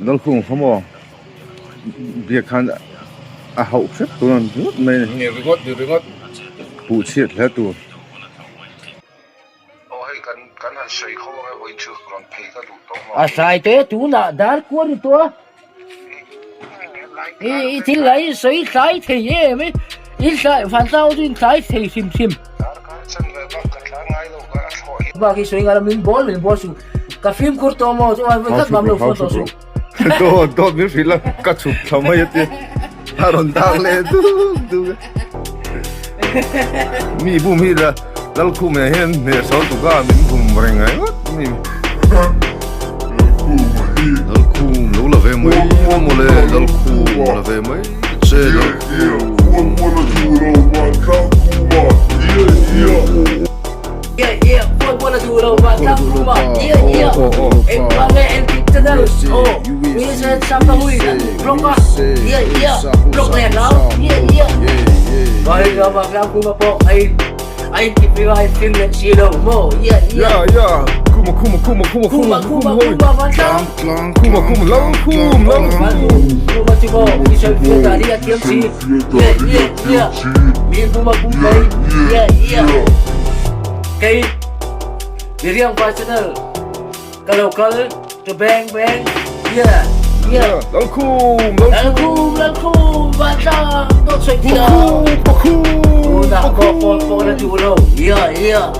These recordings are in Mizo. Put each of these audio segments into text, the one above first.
Lalkhum kha maw biak khan a hauh hrep tur a ni ringawt mai a ni puh chhiat hle tur. A hlai te tunah dar kual ni tawh a i i thil la i sawi hlai thei em i i hlai vanzau chu in hlai thei hrim hrim bak i sawi ngai lo min bawl min bawl suh ka fimkhur tawh maw chuan vawi khat mam lo phone tawh suh dawt dawt min hrilh a ka chhuk thla mai a tia a rawn dak leh duk duk a mi bum hi la Lalkhum ah hian hnehsawh tuk a min bum reng ai ngawt mai Lalkhum lo la ve mai mawle Lalkhum la ve mai che Lalkhum Yeah yeah Khuma khuma khuma khuma khuma khuma tlang tlang khuma khuma Lalkhum Lalkhum Kei Miriam Vai Channel ka lo kal to bang bang yeah yeah Lalkhum Lalkhum Lalkhum Vantlang dawt sawi thiam Pakhum Tunah pawh phone pawh la duh lo yeah yeah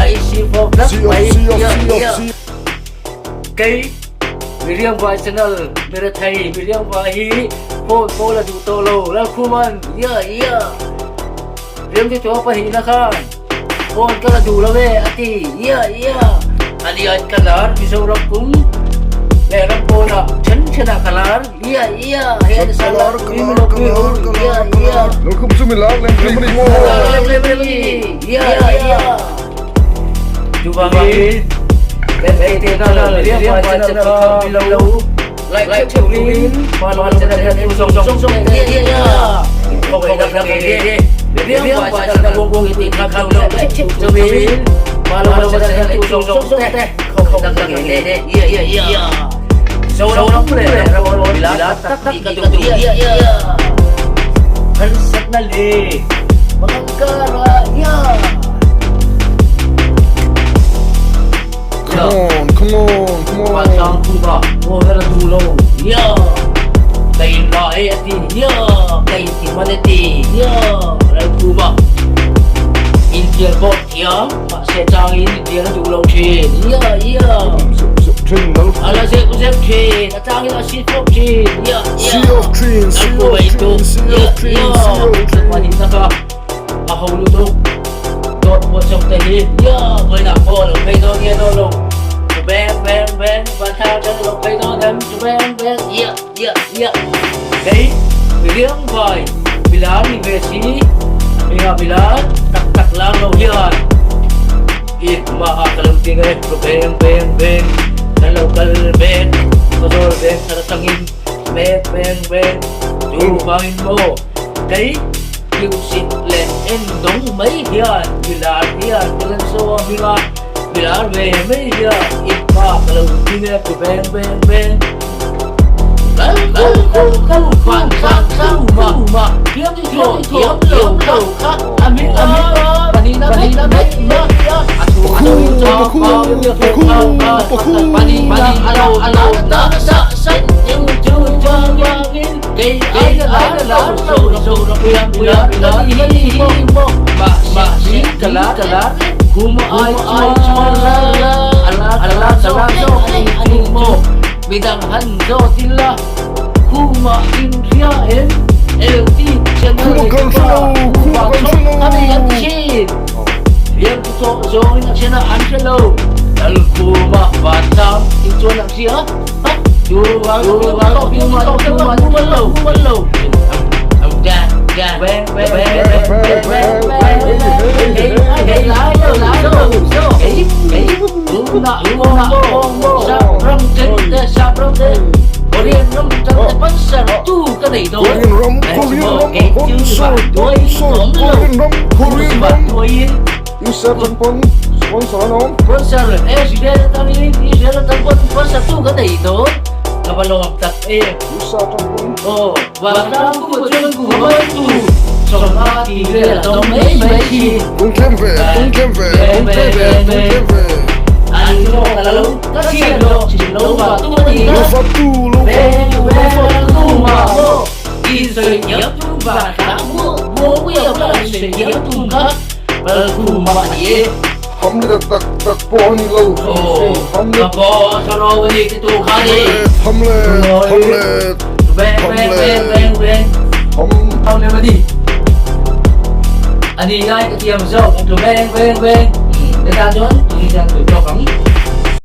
Ai si fawk dak mai yeah yeah Kei Miriam Vai Channel Mirethei Miriam Vai hi phone pawh la duh tawh lo Lalkhuman yeah yeah Riam chu chaw pahnihna khan phone ka la duh lo e a ti ia ia. A lian ka lar Mizoram pum leh ram pawnah then thenah ka lar ia ia. Hei an sa lar pui mi lo pui ho ia ia. Lawrkhum chu mi lar lem lem a ni maw? Lar lem lem a ni ia ia. Chuvangin kan ei te na riam vai channel kha mi lo like theuh turin hmanraw channel hian en zawng zawng te ia ia. Khawngaih na thlang e riam vai channel kawng i tih thlang lo theuh turin hmanraw channel hian en zawng zawng te khawngaih na thlang e ia ia. Zoram leh ram bila tak tak i ka duh ia ia. Harsatna leh mangkara ia. Come on, come on, come on. Vantlang khuma maw her a duh lo ia. Ka in la e a ti ia, ka in ti hman e ti ia. Ral khuma intial pawh thiam mahse changin intial a duh lo thin ia ia. Zep zep thin lal A la zep zep thin, a changin a sit bawk thin ia ia. Sea of Trees, Lal Sea khuma of in tu Trees, Sea ia of Trees, ia. Sea of Trees. Pahnihna kha a ho lutuk. Dawt pawh chawk te hi ia vawiinah pawh a lo phei dawn nge dawn lo chu beng beng beng van thar te lo phei dawn em chu beng beng ia ia ia kei mi riang vai mi lar ni ve si hminga mi lar tak tak lar lo hian i hmaah ka lo ting e chu beng beng beng kan lo kal beng ka zawl beng thar atangin beng beng beng chu vangin maw kei Music leh en dawng mai hian milar hian ka lan saw a hming a, milar ve mai hian i hma ka lo ding e ku beng beng beng. Kal kal kal kal van van thlang ma ma thiam thaw thiam lo lo kha a hming a hming panina panina vek ma a thu chu cha pa pa pa panina a lo a lo na sa sa chu chu cha wangin Kei ai na lar lo zo zo puia puia la ni hi mo ma ma si ka la ka la kuma ai ai chuan la la ala ala zo zo ani ani mo midang han zo tin la kuma in ria en LT channel Kuma kan hre lo kuma kan hre lo ani an chin Liam tu to zo in a chena an hre lo dal kuma van tam in chuan ang sia Korean ram Korean ram sponsor sponsor Korean ram Korean ram User kan pawn sponsor an awm. Sponsor, eh, Israel atangin Israel atang pawn sponsor tu kan nei. daih dawn ka va lawm tak em. Aw vantlang ku chuan ku hawi tu sawmhma tih vel a dawng mai mai thin. Beng beng beng beng an rawk ka lo ka chhiat lo chim lo va tu a ni a beng beng tu ma maw in sawi thiam tum vantlang maw maw pui a ka in sawi thiam tum kha bal tu ma a ni e. Tham le tak tak pawh a ni lo. Tham le. Ka pawh tha lo a ni ti tu kha ni. Tham le tham le tham le tham. Tham le ma ni. A ni lai ka thiam zawk tu beng beng beng. Te tan chuan tui hian tui tawk ang.